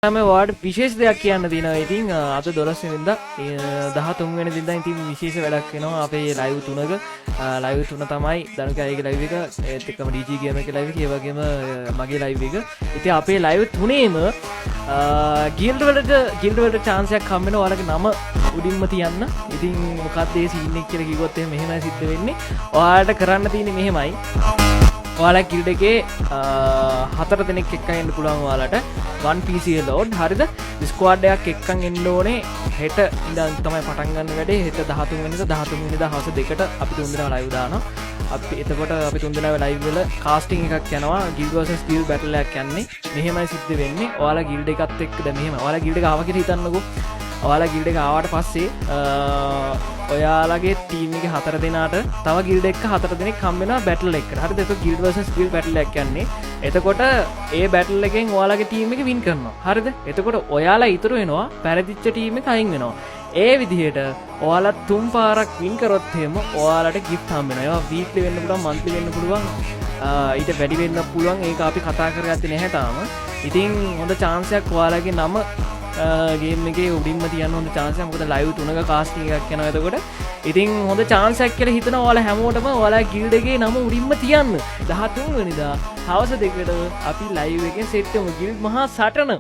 තමයි ඔයාලට විශේෂ දෙයක් කියන්න තියෙනවා. ඉතින් අද 12 වෙනිදා, 13 වෙනිදා ඉතින් විශේෂ වැඩක් වෙනවා අපේ ලයිව් තුනක. ලයිව් තුන තමයි ධනුක අයිගේ ලයිව් එක, ඒත් එක්කම DG game එකේ ලයිව් එක, ඒ වගේම මගේ ලයිව් එක. ඉතින් අපේ ලයිව් තුනේම ගිල්ඩ් වලට චාන්ස් එකක් හම්බ වෙනවා ඔයාලගේ නම උඩින්ම තියන්න. ඉතින් මොකක්ද ඒ සීන් එක කියලා කිව්වොත් එහෙම මෙහෙමයි සිද්ධ වෙන්නේ. ඔයාලට කරන්න තියෙන්නේ මෙහෙමයි. ඔයාලා ගිල්ඩ් එකේ හතර දෙනෙක් එක්කන් එන්න පුළුවන් ඔයාලට 1 PC load. හරිද? ස්ක්වාඩ් එකක් එක්කන් එන්න ඕනේ. හෙට ඉඳන් තමයි පටන් ගන්න වැඩේ. හෙට 13 වෙනිදා, 13 වෙනිදා හවස 2ට අපි තුන් දෙනා ලයිව් දානවා. අපි එතකොට අපි තුන් දෙනාගේ ලයිව් වල කාස්ටිං එකක් යනවා. ගිල්ඩ් වර්සස් ගිල්ඩ් බැටල් එකක් යන්නේ. මෙහෙමයි සිද්ධ වෙන්නේ. ඔයාලා ගිල්ඩ් එකත් එක්ක දැන් මෙහෙම ඔයාලා ගිල්ඩ් එක ආවා කියලා හිතන්නකෝ. ඔයාලා ගිල්ඩ් එක ආවට පස්සේ ඔයාලගේ ටීම් එකේ හතර දෙනාට තව ගිල්ඩ් එකක හතර දෙනෙක් හම්බ වෙනවා බැටල් එකකට. හරිද? ඒක ගිල්ඩ් වර්සස් ගිල්ඩ් බැටල් එකක් යන්නේ. එතකොට ඒ බැටල් එකෙන් ඔයාලගේ ටීම් එක වින් කරනවා. හරිද? එතකොට ඔයාලා ඉතුරු වෙනවා, පැරදිච්ච ටීම් එක අයින් වෙනවා. ඒ විදිහට ඔයාලා තුන් පාරක් වින් කරොත් එහෙම ඔයාලට ගිෆ්ට් හම්බ වෙනවා. ඒවා වීක්ලි වෙන්න පුළුවන්, මන්ත්ලි වෙන්න පුළුවන්, ඊට වැඩි වෙන්න පුළුවන්. ඒක අපි කතා කරගත්තේ නැහැ තාම. ඉතින් හොඳ චාන්ස් එකක් ඔයාලගේ නම ගේම් එකේ උඩින්ම තියන්න හොඳ චාන්ස් එකක්. මොකද ලයිව් තුනක කාස්ටිං එකක් යනවා එතකොට. ඉතින් හොඳ චාන්ස් එකක් කියලා හිතනවා ඔයාලා හැමෝටම ඔයාලා ගිල්ඩ් එකේ නම උඩින්ම තියන්න. 13 වෙනිදා හවස 2ට අපි ලයිව් එකෙන් සෙට් වෙමු. ගිල්ඩ් මහා සටන.